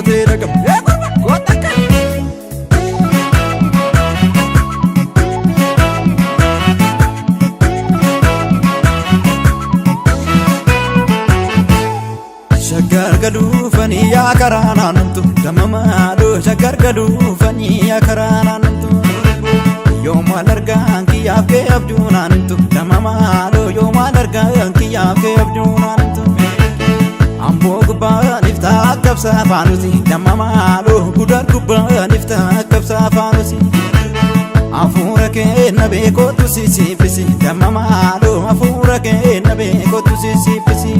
Abootee dhagam. Shaggar galuufanii yaa karaa naannamtu damma maaloo shaggar galuufanii yaa karaa naannamtu yoo maal argaan kiyyaaf kee abjuu naannamtu damma maaloo yoo maal argaan kiyyaaf kee abjuu naannamtu amboo gubbaan iftaa akkabsaa faanusi damma maaloo gudar gubbaan iftaa akkabsaa faanusi hafuura kee na beekootu sisiifisi damma maaloo hafuura kee na beekootu sisiifisi.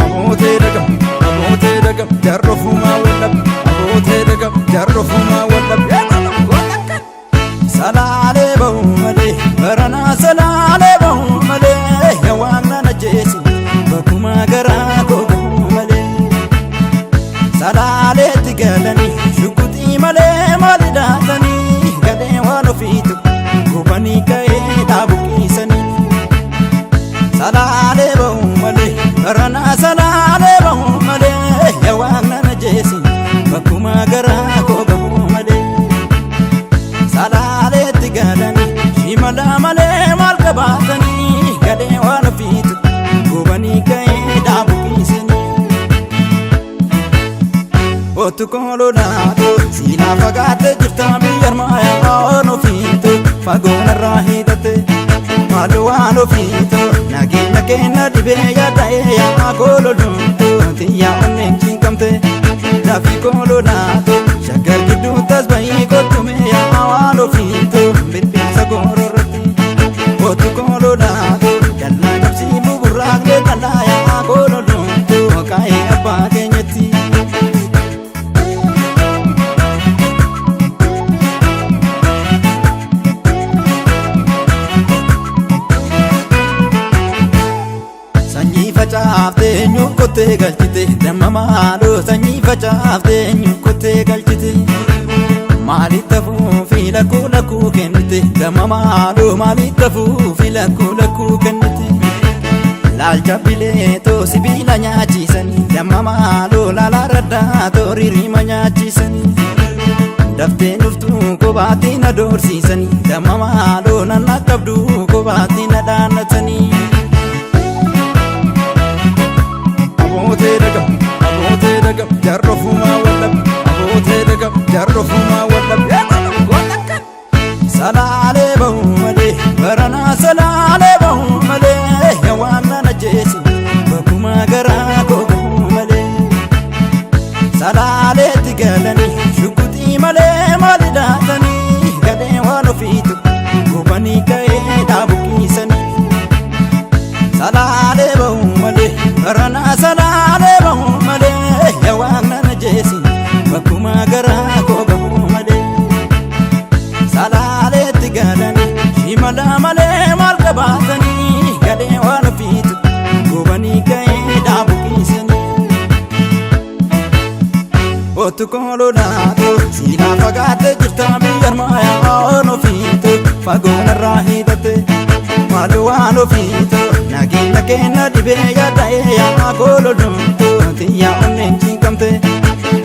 Abootee dhagam, abootee dhagam, jarrofumaa wallab, abootee dhagam, jarrofumaa wallab. Salaalee bahu malee, baranaa salaalee bahu malee, yaa waan na ajjeesi, bakkuma garaa koo bahu malee. Salaaleetti galanii, shukuxii malee maali daatanii, galee waan ofiitu, gubanii ka'ee dhaabuqiisanii. Salaalee bahu malee, baranaa salaalee bahu malee, yaa waan na ajjeesi, bakkuma garaa koo bahu malee. Salaaleetti galanii, shimala malee maal qabaatanii, galee waan ofiitu, gubanii ka'ee dhaabuqiisanii. Otu koololaatu siinaa fagaattee jirta biyya armaayaa waan ofiitu fagoon irraa hiixatte maaloo waan ofiitu nageenya kenna dhibee yaada'ee yaa koololuutu xiyyaa onneen cinqamte lafti koololaatu shaggar gidduu tasba'ii kottume yaa waan ofiitu birbirsa goororratti otu koololaatu dallaa cabsii buburraaqlee qalaa yaa koololuutu kaa'ee abbaa keenyatti. Sanyii facaaftee eenyu kottee galchite damma maaloo sanyii facaaftee eenyu kottee galchite maalitti hafuufi lakkuu lakkuu kennite damma maaloo maalitti hafuufi lakkuu lakkuu kennite laalcha bileetoo sibiila nyaachisanii damma maaloo laalaa raddaatoo ririma nyaachisanii daftee dhuftuu kophaatti na doorsiisanii damma maaloo nan qabduu kophaatti na dhaannatanii. Abootee dhagam, abootee dhagam, jarrofumaa wallab, abootee dhagam, jarrofumaa wallab. Salaalee bahu malee, baranaa salaalee bahu malee, yaa waan na ajjeesi, bakkuma garaa koo bahu malee. Salaaleetti galanii, shukuxii malee maali daatanii, galee waan ofiitu, gubanii ka'ee dhaabuqiisanii. Salaalee bahu malee, baranaa salaalee bahu malee, yaa waan na ajjeesi, bakkuma garaa koo bahu malee. Salaaleetti galanii, shimala malee maal qabaatanii, galee waan ofiitu, gubanii ka'ee dhaabuqiisanii. Otu koololaatu siinaa fagaattee jirta biyya armaayaa waan ofiitu fagoon irraa hiixatte maaloo waan ofiitu nageenya kenna dhibee yaada'ee yaa koololuutu xiyyaa onneen cinqamte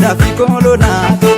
lafti koololaatu